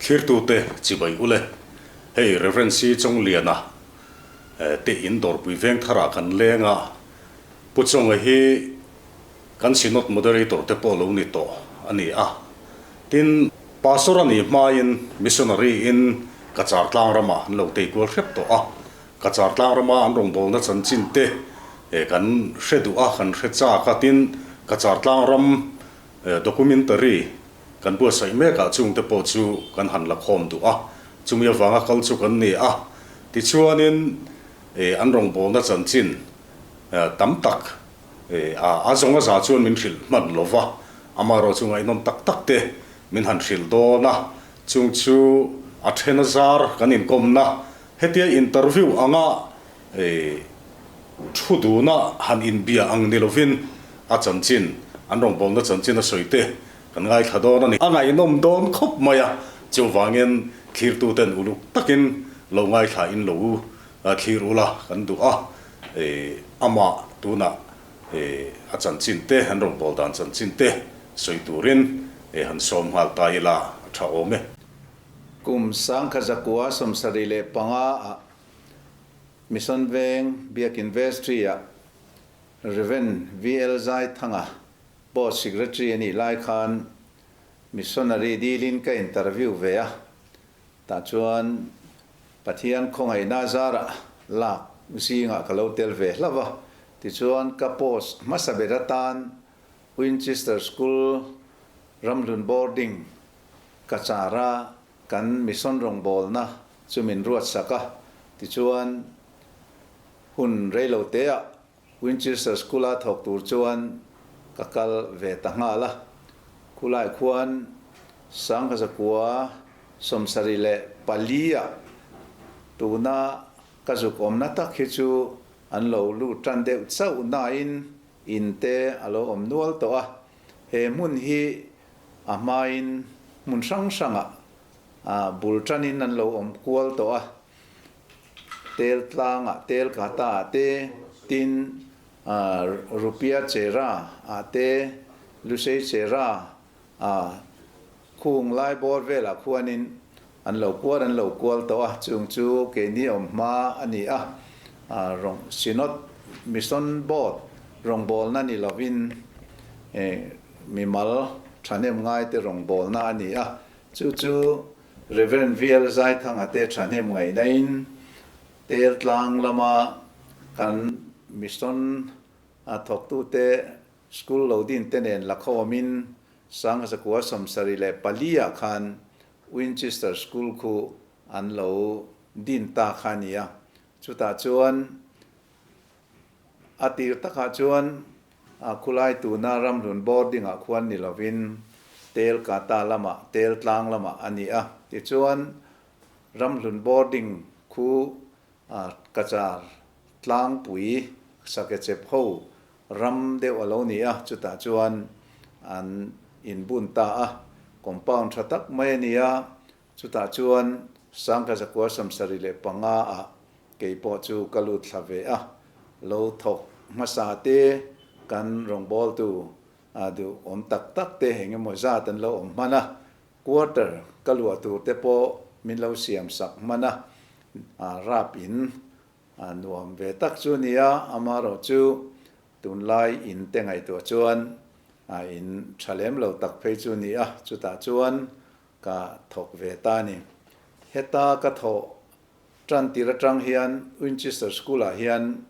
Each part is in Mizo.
Thlirtute chibai ule, hei Rev. C. Chawngliana te in dawrpui veng tharah kan leng a, Pu Chawnga hi kan Synod Moderator te pawh lo ni tawh a ni a. Tin, Pastor a nih hmain Missionary in Cachar tlang ramah an lo tei kual hrep tawh a, Cachar tlang rama an rawngbawlna chanchin te kan hre duh a, kan hre chak a, tin, Cachar tlang ram documentary kan buatsaih mek ah chung te pawh chu kan han la khawm duh a, chumi avanga kal chu kan ni a. Tichuanin an rawngbawlna chanchin tam tak a zawng a za chuan min hrilh hman lo va, amaherawh chu ngaihnawm tak tak te min han hrilh dawn a, chung chu a then a zar kan inkawmna hetia interview anga Thu duna han inbia ang ni lovin a chanchin, an rawngbawlna chanchin a sawi te kan ngaithla dawn a ni. A ngaihnawm dawn khawp mai a, chuvangin thlirtuten uluk takin lo ngaithla in lo thlir ula kan duh a, amah tunah a chanchin te, an rawngbâwl dan chanchin te sawi turin han sawm nghal ta ila a tha awm e. Kum 1975 ah Mission Veng Biakin Vestry-ah Rev. VL Zaithanga Board Secretary a nih lai khan Missionary dilin ka interview ve a, tah chuan Pathian khawngaihna zarah lak zingah ka lo tel ve hlauh a, tichuan ka post hmasa ber atan Winchester School Ramhlun Boarding Kachara Kan mission rawngbawlna chu min ruat sak a, tichuan hun reilo teah Winchester School-a thawk tur chuan ka kal ve ta nghal a. Khulai khuan 1974-ah tuna ka zuk awmna tak hi chu an lo lut tan deuh chauh nain in te a lo awm nual tawh a. He hmun hi a hmain hmun hrang hrangah bul tanin an lo awm kual tawh a, tel tlangah tel kata ah te, tin rupia chera ah te, lusei chera ah khung lai bawr velah khuanin an lo kual an lo kual tawh a, chung chu keini awm hma a ni a, Synod Mission Board rawngbawlna ni lovin Mimal thahnem ngaite rawngbawlna a ni a, chu chu Rev. VL Zaithanga te thahnem ngaihnain tel tlang lama kan mission a thawktute school lo din te nen la khawmin 1974 ah khan Winchester School khu an lo din ta kha a ni a, chutah chuan A tir takah chuan khulai tuna ramhlun boarding ah khuan ni lovin tel kata lamah, tel tlang lamah a ni a. Tichuan ramhlun boarding khu kachar tlangpui sakechep ho ram deuh a lo ni a, chutah chuan an inbun ta a. Compound tha tak mai a ni a, Chutah chuan 1975 ah kei pawh chu ka lut thla ve a, lo thawk hmasa te kan rawngbawltu duh awm tak tak te eng emaw zat an lo awm hman a, quarter ka luah tur te pawh min lo siam sak hman a, rap in nuam ve tak chu a ni a, amaherawh chu tunlai in te ngaihtuah chuan in tha lem lo tak phei chu a ni a, chutah chuan Ka thawk ve ta a ni. Heta ka thawh tan tir atang hian Winchester School-ah hian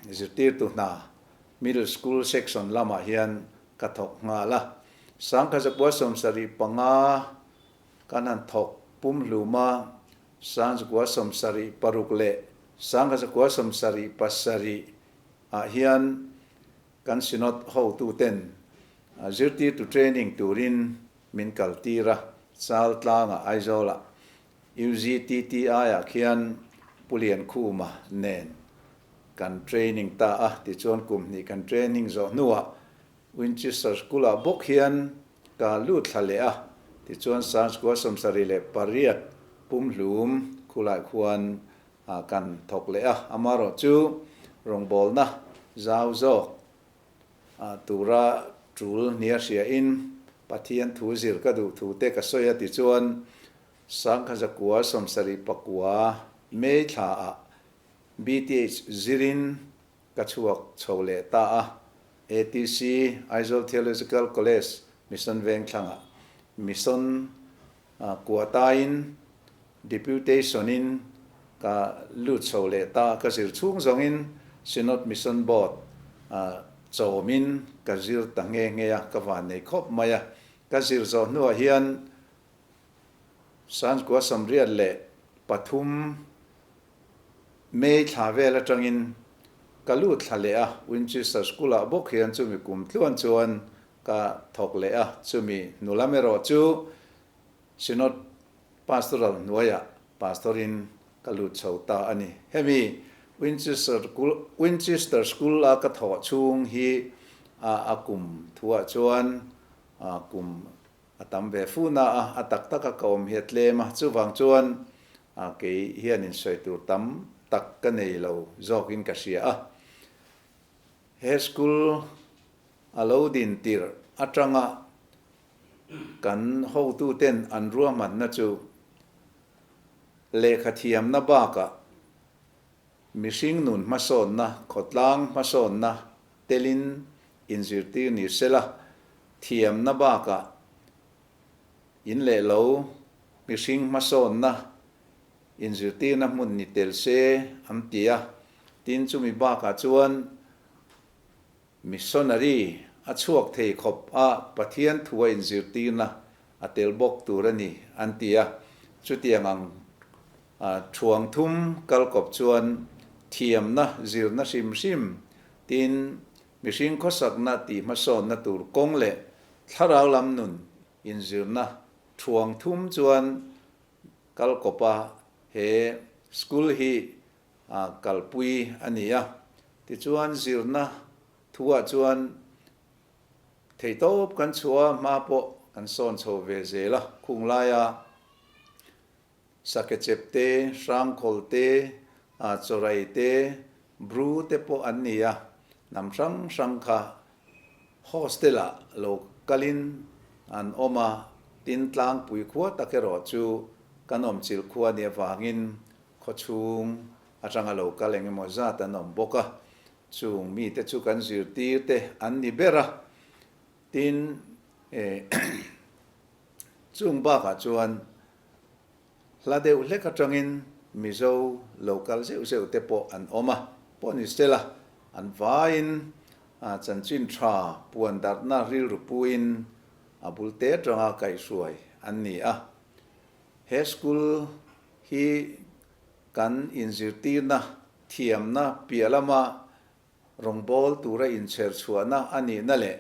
zirtirtu hna Middle School section lamah hian ka thawk nghal a. 1975 kan han thawk pumhlum a, 1976 leh 1977 ah hian kan Synod hotuten Zirtirtu training turin min kal tir a, Chaltlangah Aizawlah UGTTI-ah khian Pu Liankhuma nen kan training ta a, tichuan kum hnih kan training zawh hnuah Winchester School-ah bawk hian ka lut thla leh a, tichuan 1978 pumhlum khulai khuan kan thawk leh a, amaherawhchu rawngbawlna zau zawk Tura tul nia hriain Pathian thu zir ka duh thu te ka sawi a tichuan Sangkha 1979 May thla ah BTH zirin ka chhuak chho leh ta a, ATC, Aizawl Theological College, Mission Vengthlangah Mission Kuatain Deputation in ka lut chho leh ta a, ka zir chhung zawngin Synod Mission Board chawmin ka zir ta nghe nghe a, ka van nei khawp mai a. Ka zir zawh hnuah hian 1983 May thla vel atangin ka lut thla leh a, Winchester School ah bawk hian chumi kum tluan chuan ka thawk leh a, chumi hnu lam erawh chu Synod Pastoral hnuaiah Pastor in ka lut chho ta a ni. Hemi Winchester Winchester School a ka thawh chhung hi a kum thuah chuan kum A tam ve fu na a, a tak taka ka awm hi a tlem a, chuvang chuan kei hian insawi tur tam tak ka nei lo zawkin ka hria a. He school a lo din tirh atanga kan hotuten an ruahmanna chu lehkha thiamna bakah mihring nun hmasawnna, khawtlang hmasawnna telin inzirtir ni sela, thiamna bakah in leh lo mihring hmasawnna inzirtirna hmun ni tel se an ti a, tin chumi bakah chuan missionary a chhuak thei khawp a Pathian thua inzirtirna a tel bawk tur a ni an ti a, chutiang ang thuang thum kal kawp chuan thiamna zirna hrim hrim tin Mihring khawsakna tih hmasawnna tur kawng leh thlarau lam nun inzirna thuang thum chuan kal kawpa he school hi kalpui a ni a. Tichuan zirna thuah chuan theitawp kan chhuah a, hma pawh kan sawn chho ve zel a, khung laia Sakechep te, Hrangkhawl te, Chawrai te, Bru te pawh an ni a, hnam hrang hrang kha hostel ah lo kalin an awm a, tin tlangpui khua tak erawh chu kan awmchilh khua nih avangin khawchhung atanga lo kal eng emaw zat an awm bawk a, chung mite chu kan zirtir te an ni ber a, tin chung bakah chuan Hla deuh hlek atangin Mizo lo kal zeuh zeuh te pawh an awm a, pawh ni sela an vaiin chanchin tha puan darhna rilru puin a bul te atanga kaihhruai an ni a. He school hi kan inzirtirna thiamna piah lama rawngbawl tura inchher chhuahna a nihna leh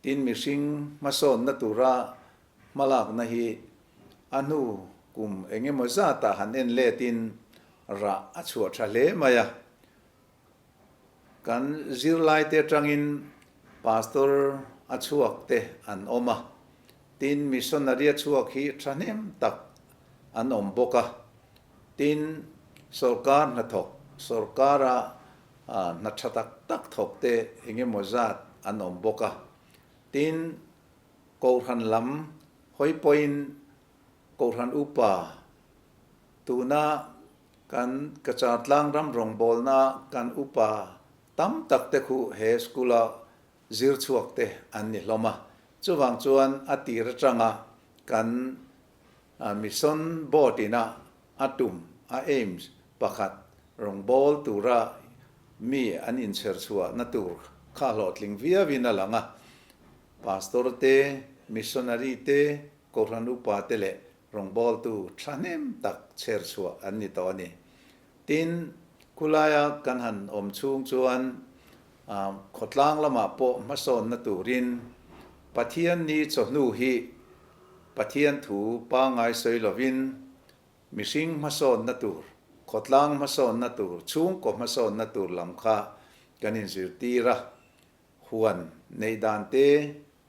Tin, mihring hmasawnna tura hmalakna hi a hnu kum eng emaw zatah han en letin rah a chhuah tha hle mai a. Kan zirlaite atangin pastor a chhuak te an awm a, tin missionary a chhuak hi thahnem tak an awm bawk a. Tin, sawrkar hnathawk, sawrkara Hna tha tak tak thawk te eng emaw zat an awm bawk a. Tin, Kohhran lam hawi pawhin Kohhran Upa tuna kan Cachar tlang ram rawngbawlna kan upa tam tak te khu he school-a zir chhuak te an ni hlawm a. Chuvang chuan a tir atanga kan Mission Board ina a tum, a aims, pakhat rawngbâwl tura mi an inchher chhuahna tur kha hlawhtling viauin a lang a. Pastor te, missionary te, Kohhran upa te leh rawngbâwltu thahnem tak chher chhuah an ni tawh a ni. Tin, khulaia kan han awm chhung chuan khawtlang lamah pawh hmasawnna turin Pathian ni chawhnu hi Pathian thu pangngai sawi lovin mihring hmasawnna tur, khawtlang hmasawnna tur, chhungkaw hmasawnna tur lam kha kan inzirtir a. Huan neih dan te,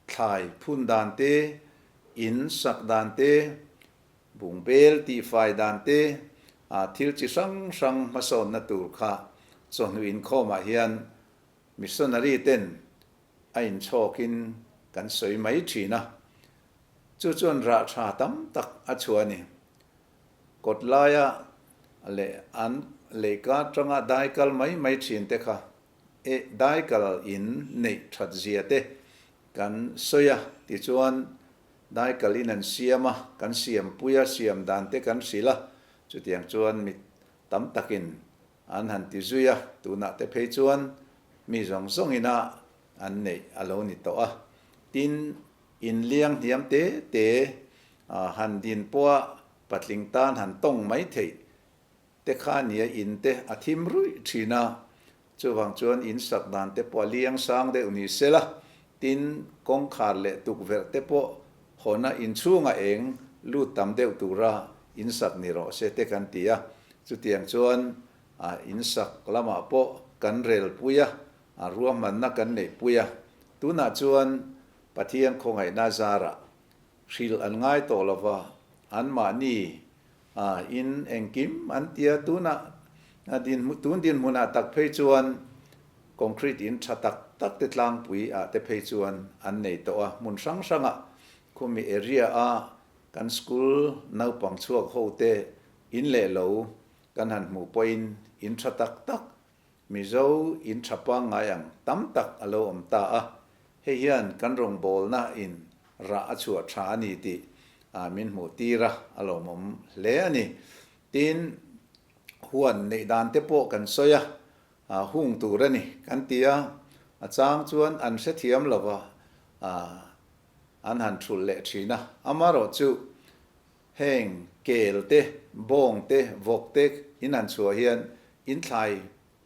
thlai phun dan te, in sak dan te, bungbel tihfai dan te, thil chi hrang hrang hmasawnna tur kha chawhnu inkhawmah hian missionary ten a inchhawkin kan sawi mai thin a. Chu chuan rah tha tam tak a chhuah a ni. Kawt laia leh an leika tanga daikal mai mai thin te kha e daikal in neih that zia te kan sawi a, tichuan daikal in an siam a, kan siam pui a, siam dan te kan hrilh a, chutiang chuan mi tam takin an han ti zui a, tunah te phei chuan mi zawng zawng ina an neih a lo ni tawh a, tin In liang hniam te te han din pawha patling tan han tawng mai theih te kha nia in te a thim ruih thin a, chuvang chuan in sak dan te pawh a liang sang deuh ni se la, tin kawngkhar leh tukverh te pawh hawna inchhunga eng lut tam deuh tura in sak ni rawh se te kan ti a, chutiang chuan in sak lamah pawh kan rel pui a, ruahmanna kan neih pui a, tunah chuan Pathian khawngaihna zarah hrilh an ngai tawh lo va, anmahni in engkim an ti a, tunah tun dinhmunah tak phei chuan concrete in tha tak tak te tlangpui ah te phei chuan an nei tawh a, hmun hrang hrangah khumi area a kan school naupang chhuak ho te in leh lo kan han hmuh pawhin in tha tak tak Mizo in tha pangngai ang tam tak a lo awm ta a, hei hian kan rawngbawlna in rah a chhuah tha a ni tih min hmuh tir a, a lawmawm hle a ni. Tin, huan neih dan te pawh kan sawi a, hung tur a ni kan ti a, a chang chuan an hrethiam lo va, an han thulh leh thin a, amaherawhchu Heng kel te, bawng te, vawk te in han chhuah hian in thlai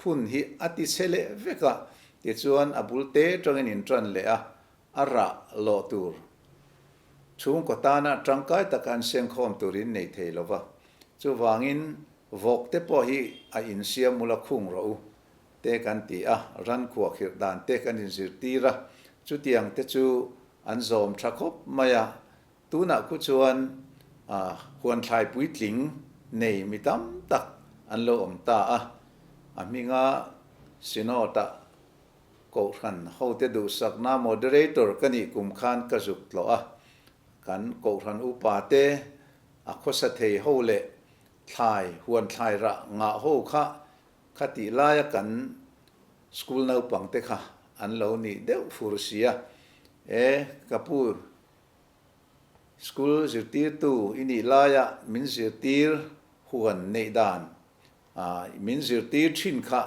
phun hi a ti chhe leh vek a, tichuan a bul te tangin in tan leh a, a rah lawh tur chhungkaw tana tangkai taka an sengkhawm tur in nei thei lo va. Chuvangin vawk te pawh hi a insiam mula khung rawh u te kan ti a, ran khuahkhirh dan te kan inzirtir a, chutiang te chu an zawm tha khawp mai a. Tunah khu chuan huan thlai puitling nei mi tam tak an lo awm ta a, a hminga Synod-a Kohhran hote duhsakna Moderator ka nih kum khan ka zuk tlawh a, kan Kohhran upate a khawsa thei ho leh thlai huan thlai rah ngah ho kha khatih laia kan school naupangte kha an lo nih deuh fur si a, e ka pu School zirtirtu i nih laia min zirtir huan neih dan min zirtir thin kha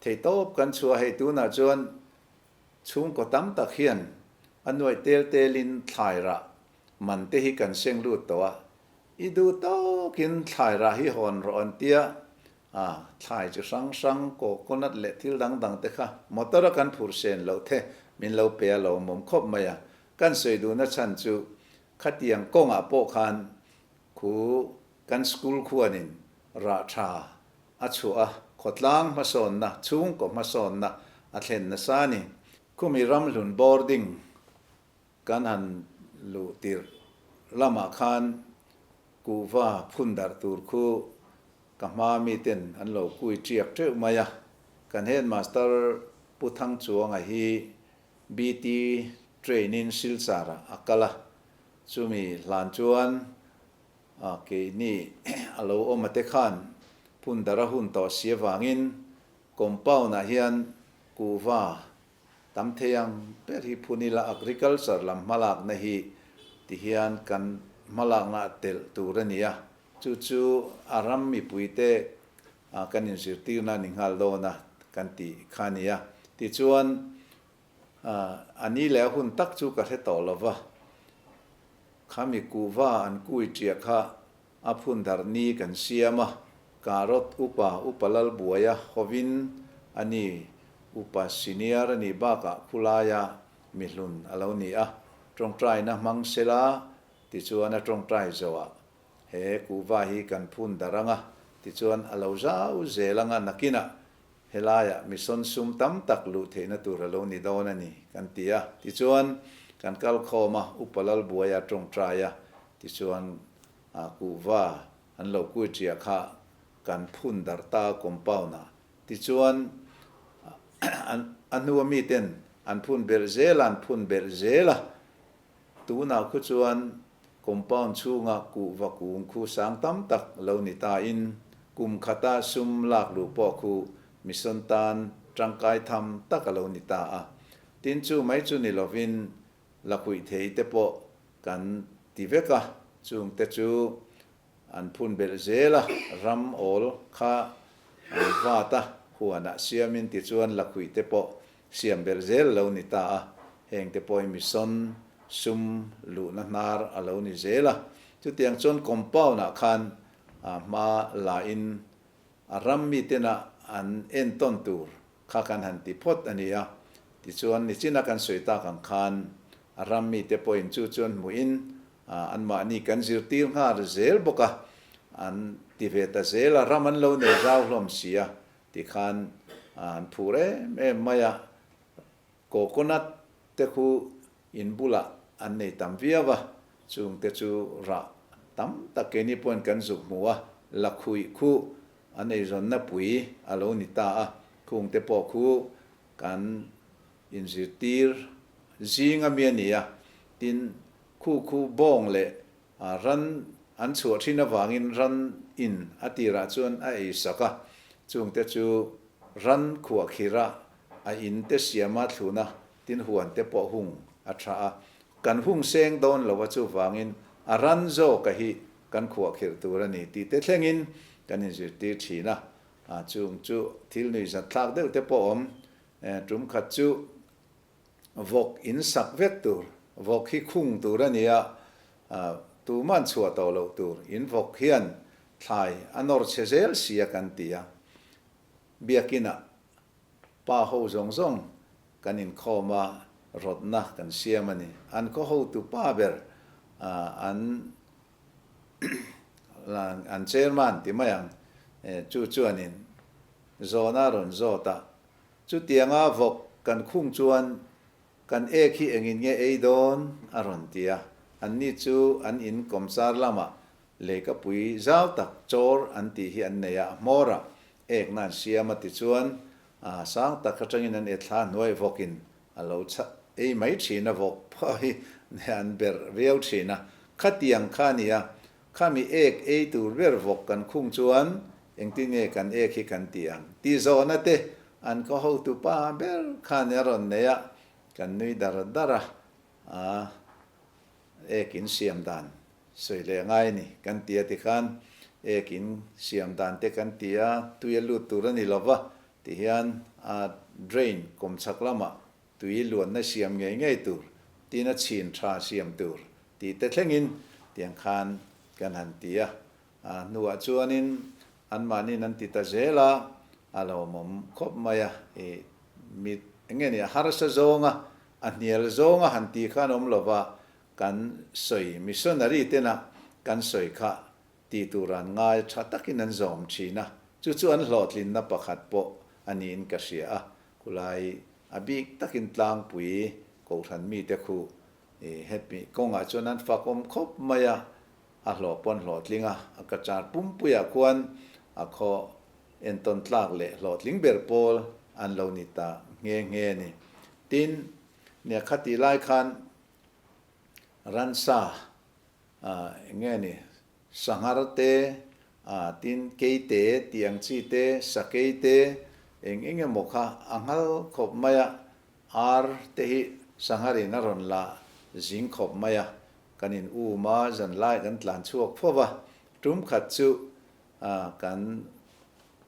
theihtawp kan chhuah hei tunah chuan chhungkaw tam tak hian a nuaih tel telin thlai rah man te hi kan seng lut tawh a, i duh tawkin thlai rah hi hawn rawh an tia A, thlai chi hrang hrang, coconut leh thil dang dang te kha motor a kan phur sen loh the min lo pe a lo mawm khawp mai a. Kan sawi duhna chhan chu khatiang kawngah pawh khan khu kan school khuanin rah tha a chhuah a, khawtlang hmasawnna, chhungkaw hmasawnna a thlen nasa a ni. Khumi ramhlun boarding kan han luh tirh lamah khan kuhva phun darh tur khu Ka hma miten an lo kui ṭiak ṭeuh mai a, kan headmaster Pu Thangchuanga hi BT train-in Silchar-ah a kal a, chumi hlan chuan keini a lo awm a te khan phundar a hun tawh si avangin compound-ah hian kuhva tam thei ang ber hi phun ila agriculture lam hmalakna hi tihian kan hmalakna a telh tur a ni a. Chu chu a ram mipuite kan inzirtirna a ni nghal dawn a kan tih kha a ni a. Tichuan, a ni leh a hun tak chu ka hre tawh lo va, khami kuhva an kui ṭiah kha a phun darh ni kan siam a, Karot upa Upa Lalbuaia hovin a ni, Upa senior a nih bakah khulaia mihlun a lo ni a, ṭawngṭaina hmang sela tichuan a ṭawngṭai zawhah He kuhva hi kan phun darh ang a, tichuan a lo zau zel ang a, nakinah helaiah mission sum tam tak luh theihna tur a lo ni dawn a ni, kan ti a. Tichuan kan kal khawm a, Upa Lalbuaia tawngtai a, tichuan kuhva an lo kui ṭiah kha kan phun darh ta a compound-ah. Tichuan a hnua miten an phun belh zel a, an phun belh zel a. Tunah khu chuan compound chhunga kuhva kung khu sang tam tak lo ni ta in kum khata sum lak luh pawh khu mission tan tangkai tham tak a lo ni ta a. Tin chu mai chu ni lovin lakhuih thei te pawh kan ti vek a, chung te chu an phun belh zel a, ram awl kha an vat a, huanah siamin tichuan lakhuih te pawh siam belh zel a lo ni ta a, heng te pawhin mission sum luhna hnar a lo ni zel a. Chutiang chuan compound ah khan hma la in a ram mitena an entawn tur kha kan han ti phawt a ni a, tichuan nichina kan sawi tak ang khan a ram mite pawhin chu chuan hmuhin anmahni kan zirtir nghal zel bawk a, an ti ve ta zel a, ram an lo nei zau hlawm si a tikhan an phur em em mai a, coconut te khu in bulah an nei tam viau a, chung te chu rah tam tak keini pawhin kan zuk hmu a, lakhuih khu an eizawnna pui a lo ni ta a, khung te pawh khu kan inzirtir zing a mi a ni a, tin khu khu bawng leh ran an chhuah thin avangin ran in a tirah chuan a ei sak a, chung te chu ran khuah khirh a, a in te siama thluna tin huan te pawh hung a tha a, kan hung seng dawn lo a chuvangin a ran zawk a hi kan khuah khirh tur a ni tih te thlengin kan inzirtir thin a, chung chu thil nuihzat thlak deuh te pawh awm Tum khat chu vawk in sak vek tur, vawk hi khung tur a ni a, tuman chhuah tawh loh tur, in vawk hian thlai a nawr chhe zel si a kan ti a. Biakinah pa ho zawng zawng kan inkhawm a, rawtna kan siam a ni. An khaw hotu pa ber an an chairman ti mai ang, chu chuanin zawhna a rawn zawt a, Chutianga vawk kan khung chuan kan ek hi engin nge ei dawn? a rawn ti a. Anni chu an in kawmchar lamah leikapui zau tak chawr an tih hi an nei a, a hmawrah ekna an siam a tichuan sang tak atangin an e thla hnuai vawkin a lo ei mai thin a, vawk pawh hi an berh viau thin a. Khatiang kha a ni a, Khami ek ei tur ber vawk kan khung chuan engtin nge kan ek hi kan tih ang tih zawhna te an khaw hotu pa ber khan a rawn nei a, kan nui dar dar a, aa ek in siam dan sawi leh ngai a ni kan ti a tikhan ek in siam dan te kan ti a, tui a lut tur a ni lova tihian a drain kawmchhak lamah tui luanna siam ngei ngei tur, tina chhin tha siam tur tih te thlengin tiang khan kan han ti a. A hnuah chuanin anmahniin an ti ta zel a, a lawmawm khawp mai a, i mi eng nge ni a harsa zawnga, a hnial zawnga han ti khan awm lova kan sawi missionary tena kan sawi kha ti tur an ngai tha takin an zawm thin a, chu chu an hlawhtlinna pakhat pawh a niin ka hria a, khulai a bik takin tlangpui kohhran mite khu i hemi kawngah chuan an fakawm khawp mai a, a hlawh pawn hlawhtling a, a ka char pumpuiah khuan a khaw entawn tlak leh hlawhtling ber pawl an lo ni ta nghe nghe a ni. Tin, nia khatih lai khan ransa Ah, eng nge ni? Sanghar te, ah, tin keite tih ang chi te, sakei te, eng eng emaw kha a nghal khawp mai a, ar te hi sanghar in a rawn la zing khawp mai a, kan in um a, zan lai kan tlan chhuak fo va, tum khat chu, ah, kan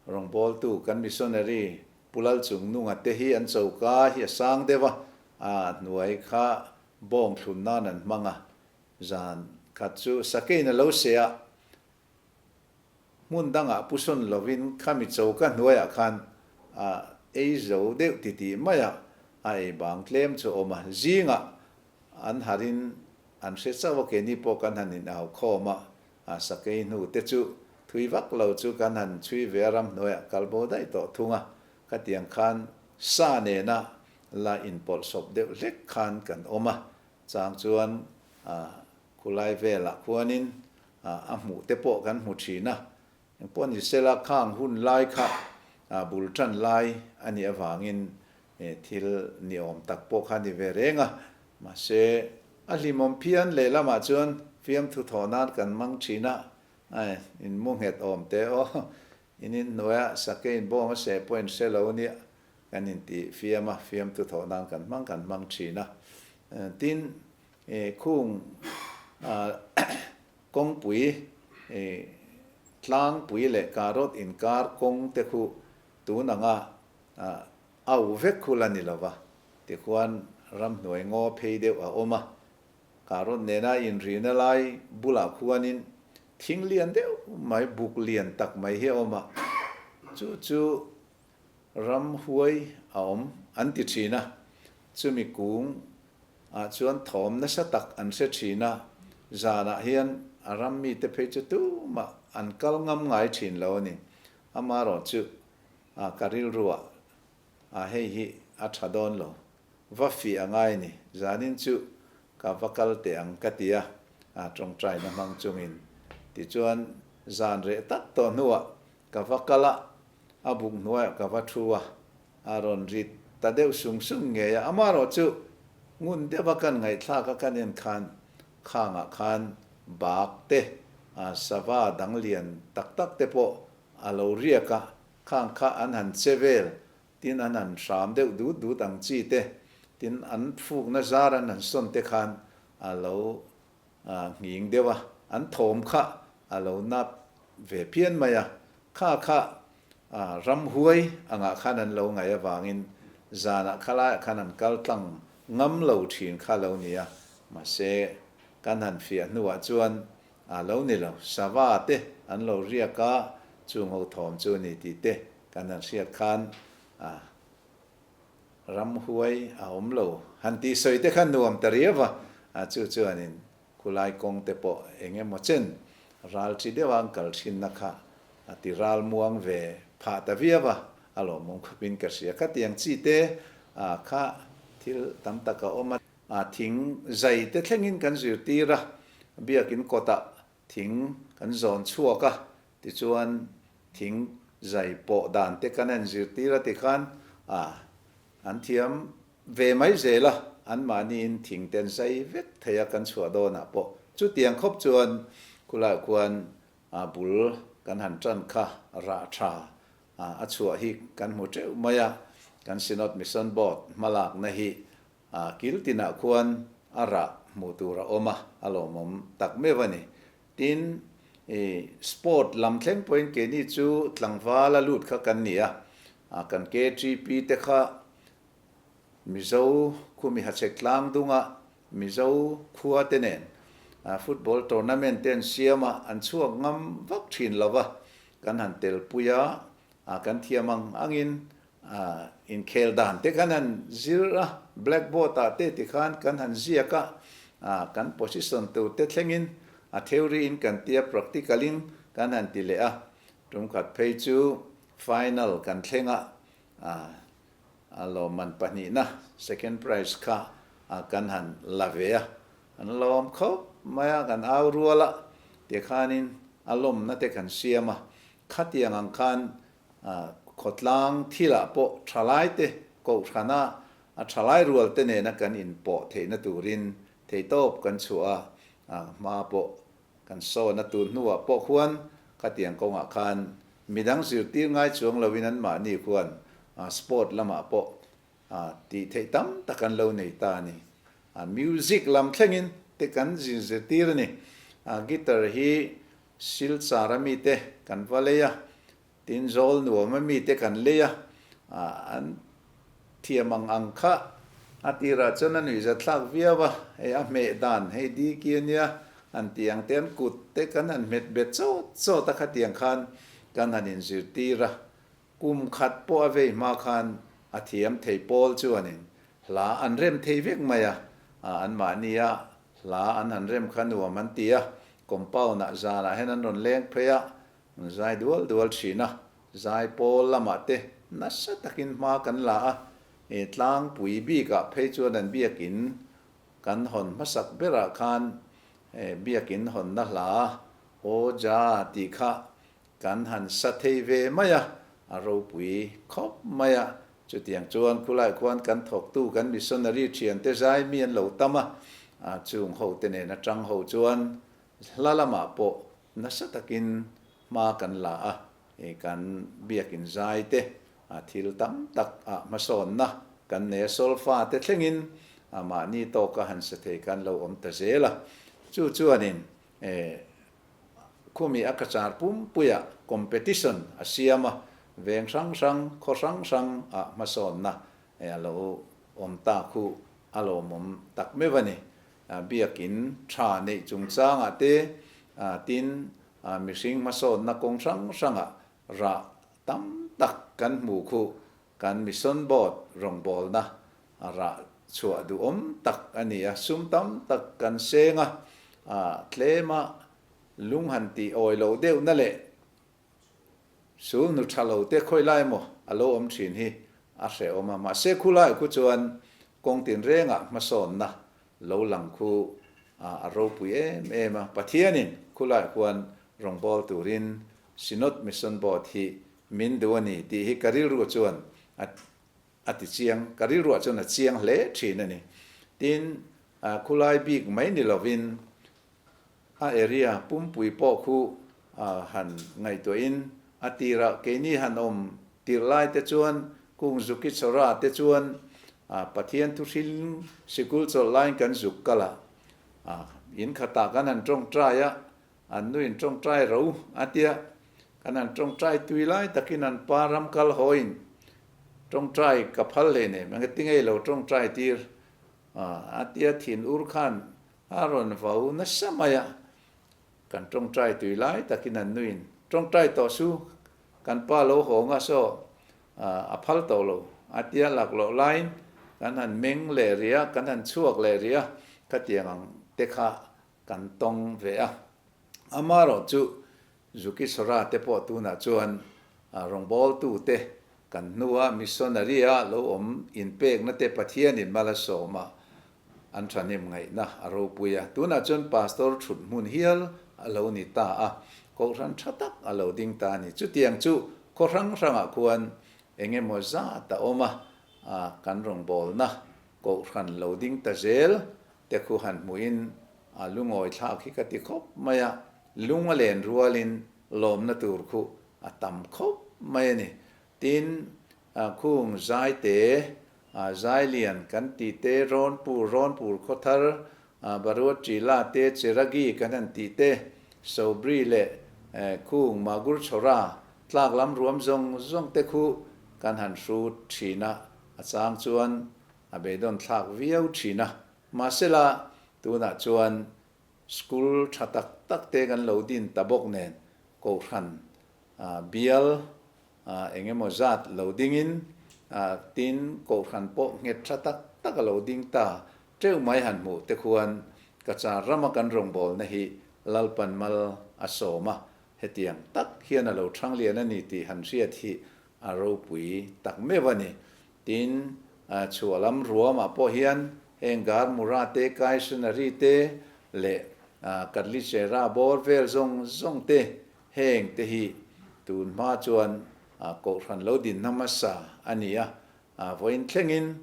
rawngbawltu, kan missionary Pu Lalchungnunga te hi an choka hi a sang deuh a, ah, hnuai kha bawng thlun nan an hmang a, Zan khat chu Sakein a lo se a, hmun dangah pu sawn lovin khami choka hnuaiah khan a ei zo deuh titih mai a, a ei bang tlem chu a awm a. Zingah an harin an hre chauh a, keini pawh kan han in au khawm a, a Sakei hnu te chu thui vak lo chu kan han chhui ve a, ramhnuaiah kal bo daih tawh thung a, khatiang khan sa nena la inpawlhsawp deuh hlek khan kan awm a. Chang chuan khulai velah khuanin a hmuh te pawh kan hmu thin a, engpawh ni sela khang hun lai kha bul tan lai a nih avangin thil ni awm tak pawh kha ni ve reng a, mahse A hlimawm phian lehlamah chuan fiamthu thawh nan kan hmang thin a, ai in mu nghet awm teh aw, in inhnuaia sakei in bawng a seh pawh in hre lo nia kan inti fiam a, fiamthu thawh nan kan hmang kan hmang thin a. Tin, khung kawngpui tlangpui leh karot inkar kawng te khu tun anga Au vek khu la ni lova, tikhuan ramhnuai ngaw phei deuh a awm a, Karot nena inrihna lai bulah khuanin thing lian deuh mai, buk lian tak mai hi a awm a, chu chu ramhuai a awm an ti thin a, chumi kung ah chuan thawm nasa tak an hre thin a, zanah hian a ram mite phei chu tumah an kal ngam ngai thin lo a ni, amarawhchu A ka rilruah a hei hi a tha dawn lo, va fih a ngai ni, zanin chu ka va kal teh ang ka ti a, a tawngtaina hmang chungin. Tichuan zan reh tak tawh hnuah ka va kal a, a buk hnuaiah ka va thu a, a rawn ri ta deuh sung sung ngei a, amaherawh chu ngun deuha kan ngaihthlak a kan en khan khangah khan bak te, sava dang lian tak tak te pawh A lo riak a, khang kha an han che vel, tin an han hram deuh dut dut ang chi te, tin an fukna zar an han sawn te khan a lo nghing deuh a, an thawm kha a lo nap ve phian mai a, kha kha ramhuai angah khan an lo ngaih avangin zanah khalaiah khan an kal tlang ngam lo thin kha lo ni a, mahse kan han fiah hnuah chuan A lo ni lo, sava te an lo riak a, chung ho thawm chu ni tih te kan han hriat khan a ramhuai a awm lo han tih sawi te khan nuam ta riau a, a chu chuanin khulai kawng te pawh eng emaw chen ral thi deuh a an kal thinna kha a ti ral muang ve phah ta viau a, a lawmawm khawpin ka hria. Khatiang chi te kha thil tam tak a awm a. A thing zai te thlengin kan zirtir a, biakin kawtah thing kan zawn chhuak a, tichuan thing zai pawh dan te kan en zirtir a tikhan a an thiam ve mai zel a, anmahniin thing te an zai vek thei a kan chhuah dawnah pawh chutiang khawp chuan khulaiah khuan a bul kan han tan kha rah tha a chhuah hi kan hmu teuh mai a, kan Synod Mission Board hmalakna hi A kil tinah khuan a rah hmuh tur a awm a, a lawmawm tak meuh a ni. Tin, i sport lam thleng pawhin keini chu tlangval a lut kha kan ni a, kan KTP te kha Mizo khumi hachhek tlang dunga Mizo khua te nen football tournament te an siam a, an chhuak ngam vak thin lo va, kan han telpui a, kan thiam ang angin Inkhel dan te kan han zir a, blackboard ah te tikhan kan han ziak a, kan position tur te thlengin a theory in kan tia practical in kan han ti leh a, tumkhat phei chu final kan thleng a, a lawmman pahnihna second prize kha kan han la ve a, an lawm khawp mai a, kan au rual a, tikhanin a lawmna te kan siam a, khatiang ang khan Khawtlang thilah pawh thalaite kohhrana a thalai rualte nena kan inpawh theihna turin theitawp kan chhuah a, hma pawh kan sawn a tun hnuah pawh khuan khatiang kawngah khan midang zirtir ngai chuang loin anmahni khuan sport lamah pawh tih theih tam tak an lo nei ta a ni. Music lam thlengin te kan zirtir a ni. Guitar hi Silchar a mite kan va lei a, tin zawl nuam a mite kan lei a, an thiam ang ang kha a tirah chuan a nuihza thlak viau a, hei a hmeh dan hei diki a nia han tih ang te an kut te kan han hmet bet chawt chawt a khatiang khan kan han inzirtir a, kum khat pawh a vei hma khan a thiam thei pawl chuanin hla an rem thei vek mai a, anmahnia Hla an han rem kha nuam an ti a, compound ah zanah hian an rawn leng phei a, an zai dual dual thin a, zai pawl lamah te nasa takin hma kan la a, he tlangpui bikah phei chuan an biakin kan hawn hmasak berah khan he biakin hawnna hla Aw Ja tih kha Kan han sa thei ve mai a, a ropui khawp mai a. Chutiang chuan khulai khuan kan thawktu kan missionary thiante zai mi an lo tam a, Chung ho te nen atang ho chuan hla lamah pawh nasa takin hma kan la a, kan biakin zai te thil tam tak ah hmasawnna kan nei a, solfa te thlengin mahni tawka han sa thei khan lo awm ta zel a. Chu chuanin khumi a kachar pumpuiah competition a siam a, veng hrang hrang, khaw hrang hrang ah hmasawnna a lo awm ta khu a lawmawm tak meuh a ni. Biakin tha neih chungchangah te tin mihring hmasawnna kawng hrang hrangah rah tam tak kan hmu khu kan Mission Board rawngbawlna rah chhuah duhawm tak a ni a, sum tam tak kan seng a, tlema lung han tih awi loh deuhna leh Sul nu tha lo te khawi lai maw a lo awm thin hi a hrehawm a, mahse khu lai khu chuan kawng tinrengah hmasawnna lo lang khu a ropui em em a, Pathianin khu lai khuan rawngbâwl turin Synod Mission Board hi min duh a ni tih hi ka rilru chuan a a ti chiang, ka rilruah chuan a chiang hle thin a ni. Tin, khulai bik mai ni lovin A area pumpui pawh khu han ngaihtuahin a tirah keini han awm tirh lai te chuan kung zuki chawra te chuan Pathian thu hrilh sikul chawlh laiin kan zuk kal a, in khatah kan han tawngtai a, an nuin tawngtai ro a tia, kan han tawngtai tui lai takin an pa ram kal hawiin tawngtai ka phal hlei nem, engati ngei lo tawngtai tir a tia thin ur khan A rawn vau nasa mai a, kan tawngtai tui lai takin an nuin, Tawngtai tawh su, kan pa lo haw nga saw, a phal tawh lo, a tia lak loh laiin kan han meng leh rih a, kan han chhuak leh rih a, khatiang ang te kha kan tawng ve a. Amaherawh chu Zukisora te pawh tunah chuan rawngbawltu te kan hnua missionary a lo awm inpekna te Pathianin mal a sawm a, an thahnem ngaihna a ropui a. Tunah chuan pastor thut hmun hial a lo ni ta a, kohhran tha tak a lo ding ta a ni. Chutiang chu khaw hrang hrangah khuan eng emaw zat a awm a, kan rawngbawlna kohhran lo ding ta zel te khu han hmuhin a lungawi thlak hi ka ti khawp mai a, lung a len rualin lawmna tur khu a tam khawp mai a ni. Tin, khung Zaite, Zailian kan tih te, Rawnpur, Rawnpur Khawthar, Baruatṭila te, Cheragi kan han tih te, Sobri leh khung Magur Chhawra tlak lam ruam zawng zawng te khu kan han hrut thin a, a chang chuan a beidawn thlak viau thin a. Mahsela, tunah chuan school tha tak tak te kan lo din ta bawk nen Kohhran bial eng emaw zat lo dingin tin Kohhran pawh nghet tha tak tak a lo ding ta teuh mai han hmuh te khuan Cachar rama kan rawngbawlna hi Lalpan mal a sawm a, hetiang tak hian a lo thang lian a ni tih han hriat hi a ropui tak meuh a ni. Tin, chhuah lam ruamah pawh hian heng Garmura te, Kaisonari te leh Katlichera bawr vel zawng zawng te heng te hi tun hma chuan Kohhran lo dinna hmasa a ni a, vawiin thlengin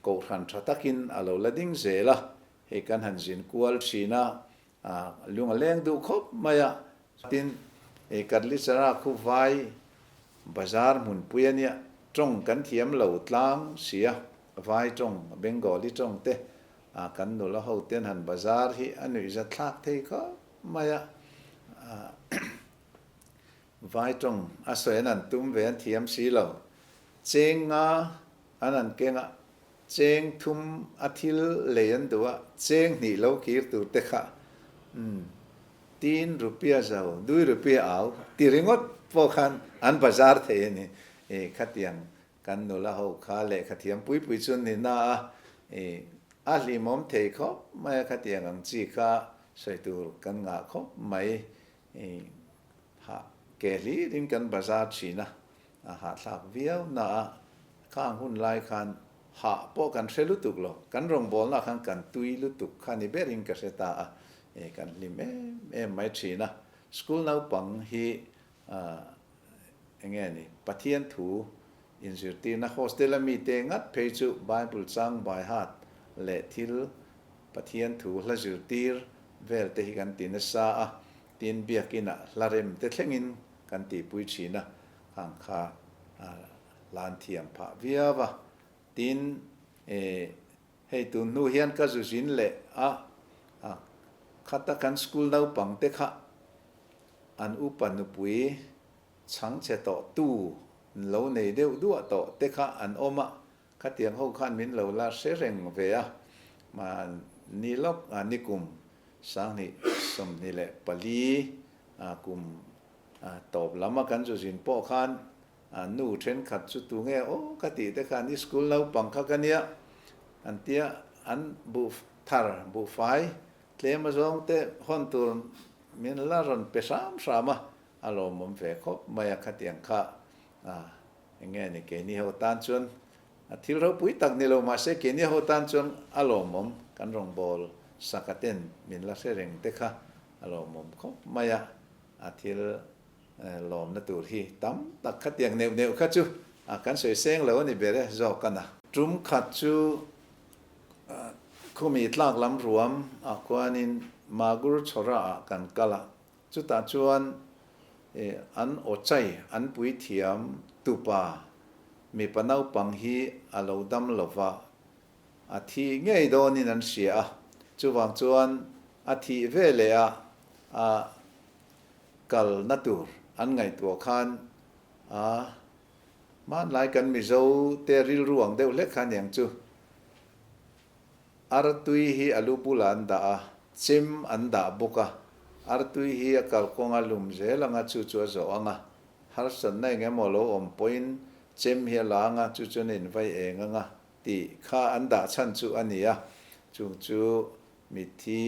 Kohhran tha takin a lo la ding zel a, hei kan han zin kual thin a, lung a leng duh khawp mai a. Tin, Katlichera khu vai Bazar hmunpui a nia, tawng kan thiam lo tlang sia, vai tawng, Bengali tawng te a kan nula ho ten han bazar hi a nuihza thlak thei khawp mai a, vai tawng a sawi an han tum ve an thiam si lo, cheng nga an han keng a, cheng thum a thil lei an duh a, cheng hnih lo kir tur te kha umm. Tin rupia zo, dui rupia au ti ringawt pawh khan an bazar thei a ni. I khatiang kan nula ho kha lehkha thiam pui pui chu ni na a, i a hlimawm thei khawp mai a khatiang ang chi kha sawi tur kan ngah khawp mai. I hah ke hlirin kan bazar thin a, a hahthlak viau na a, khang hun lai khan hah pawh kan hre lutuk lo, kan rawngbawlna khan kan tui lutuk kha ni berin ka hre ta a. E kan hlim em em mai thin a, school naupang hi enge ni Pathian thu inzirtirna hostel a mite ngat phei chu Bible chang by heart leh thil Pathian thu hla zirtir vel te hi kan ti nasa a, tin biakinah hla rem te thlengin kan tihpui thin a, khang kha hlan thiam phah viau a. Tin, hei tun hnu hian ka zu zin leh a, khata kan school naupang te kha an upa nupui chhangchhe tawh tu lo nei deuh duah tawh te kha an awm a, Khatiang ho khan min lo la hre reng ve a, mahni lawk a nikum 2024 kum tawp lam a kan zu zin pawh khan nu thenkhat chu tunge aw ka tih te khan i school naupang kha ka nia an tia an buh thar buhfai tlem azawng te hawn tur min la rawn pe hram hram a, a lawmawm ve khawp mai a khatiang kha. Enge ni keini ho tan chuan a thil ropui tak ni lo mahse keini ho tan chuan a lawmawm kan rawngbâwl saka ten min la hre reng te kha a lawmawm khawp mai a, a thil lawmna tur hi tam tak khatiang neuh neuh kha chu a kan sawi seng lo a ni ber e zawk a na. Tum khat chu khumi tlak lam ruam ah khuanin Magur chhawra ah kan kal a, Chutah chuan an aw chai an puithiam tupa mipa naupang hi a lo dam lo va, a thi ngei dawnin an hria a, chuvang chuan a thih ve leh a a kalna tur an ngaihtuah khan a hmanlai kan Mizo te rilru ang deuh hlek kha aniang chu. Artui hi a lu bulah an dah a, chem an dah bawk a. Artui hi a kalkawng a lum zel ang a, chu chu a zawh ang a. Harsatna eng emaw lo awm pawhin chem hi a la ang a, chu chuan a invai eng ang a tih kha an dah chhan chu a ni a. Chung chu mitthi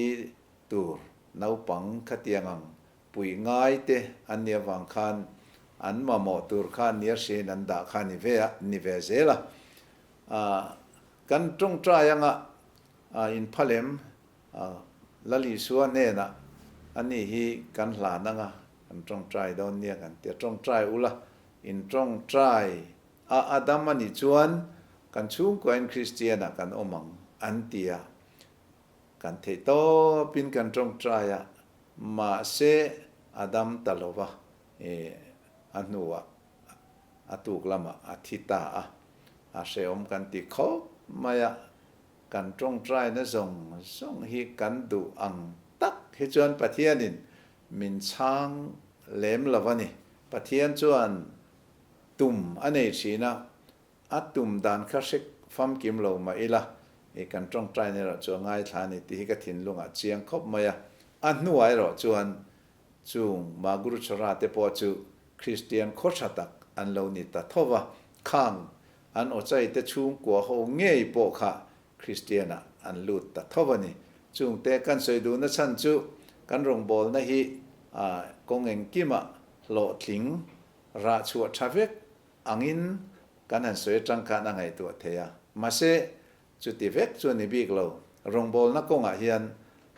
tur naupang khatiang ang puih ngai te an nih avang khan an mamawh tur kha nia hriain an dah kha ni ve a, ni ve zel a. Kan tawngtai anga inphalem Lal Isua hnenah a ni hi kan hlan anga kan tawngtai dawn nia kan ti a, tawngtai ula in tawngtai a a dam a nih chuan kan chhungkuain Kristianah kan awm ang an ti a, kan theih tawpin kan tawngtai a, mahse a dam ta lo va, a hnuah a tuk lamah a thi ta a, a hrehawm kan ti khawp mai a, kan tawngtaina zawng zawng hi kan duh ang tak hi chuan Pathianin min chhang lem lo a ni. Pathian chuan tum a nei thin a, a tum dan kha hre famkim lo mah ila, i kan tawngtaina erawh chu a ngaithla a ni tih hi ka thinlungah chiang khawp mai a, a hnuah erawh chuan Chung Magruchara te pawh chu Kristian khaw tha tak an lo ni ta tho va, khang an awchai te chhungkua ho ngei pawh kha Kristianah an lut ta tho a ni. Chungte kan sawi duhna chhan chu kan rawngbawlna hi kawng engkimah hlawhtling rah chhuah tha vek angin kan han sawi atang khan a ngaihtuah thei a. Mahse, Chuti vek chu a ni bik lo. Rawngbawlna kawngah hian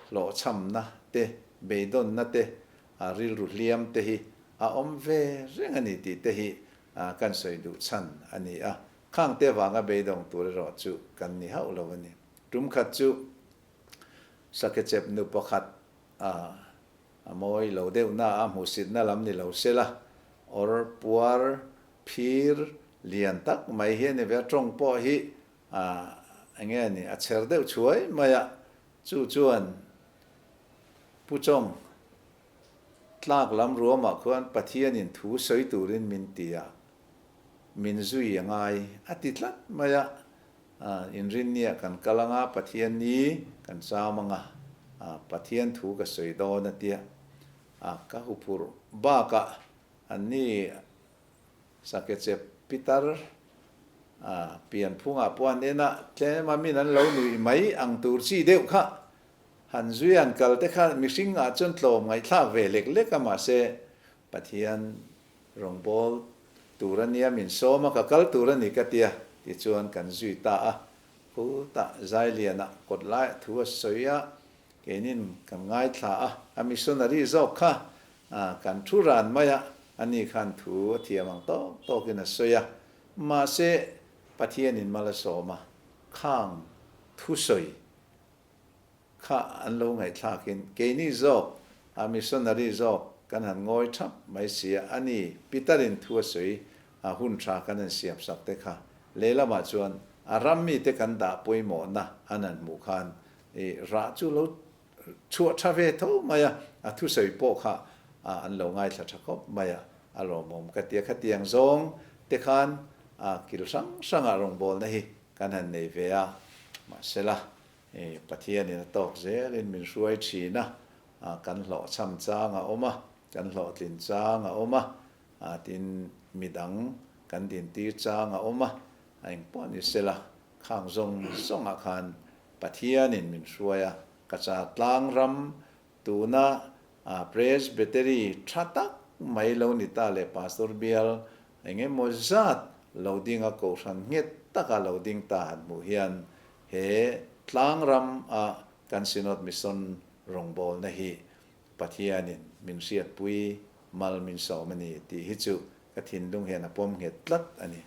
hlawhchhamna te, beidawnna te, rilru hliam te hi a awm ve reng a ni tih te hi kan sawi duh chhan a ni a. Khangte avanga beidawng tur erawh chu kan ni hauh lo a ni. Tum khat chu Sakechep nu pakhat a mawi lo deuh na a hmuhsitna lam ni lo se la, awr puar phir lian tak mai hi a ni ve a, tawng pawh hi A enge a ni, a chher deuh chhuai mai a, chu chuan Pu Chawng tlak lam ruamah khuan Pathianin thu sawi turin min ti a, min zui a ngai a ti tlat mai a, inrinniah kan kal anga Pathian ni kan cham anga, Pathian thu ka sawi dawn a tia, ka huphurh bakah anni Sakechep pitar a pianphungah pawh an en a, tlem a min an lo nuih mai ang tur chi deuh kha han zui an kal te kha mihring ah chuan tlawm ngaihthlak ve lek lek a mahse Pathian rawngbâwl tur a nia min sawm a ka kal tur a ni ka tia tichuan kan zui ta a, khutah Zailiana kawt laiah thu a sawi a, keinin kan ngaithla a, a missionary zawk kha Kan thu ran mai a, ani khan thu a thiam ang tawk tawkin a sawi a. Mahse, Pathianin mal a sawm a, khang thusawi kha an lo ngaihthlakin keini zawk a missionary zawk kan han ngawi thap mai si a, a ni Peter-in thu a sawi a hun tha kan han siam sak te kha lehlamah chuan a ram mite kan dah pawimawhna an han hmuh khan i rah chu lo chhuah tha ve tho mai a, a thusawi pawh kha an lo ngaithla tha khawp mai a, a lawmawm ka ti a, khatiang zawng te khan kil hrang hrangah rawngbawlna hi kan han nei ve a, mahsela Pathianin a tawk zelin min hruai thin a, kan hlawhchham chang a awm a, kan hlawhtlin chang a awm a, tin midang kan dintir chang a awm a, a engpawh ni sela khang zawng zawngah khan Pathianin min hruai a, ka cha tlang ram tuna Presbytery tha tak mai lo ni ta leh Pastor bial eng emaw zat lo ding a kohhran nghet taka lo ding ta han hmuh hian he tlang ram a kan Synod Mission rawngbawlna hi Pathianin min hriatpui mal min sawm a ni tih hi chu ka thinlung hian a pawm nghet tlat a ni.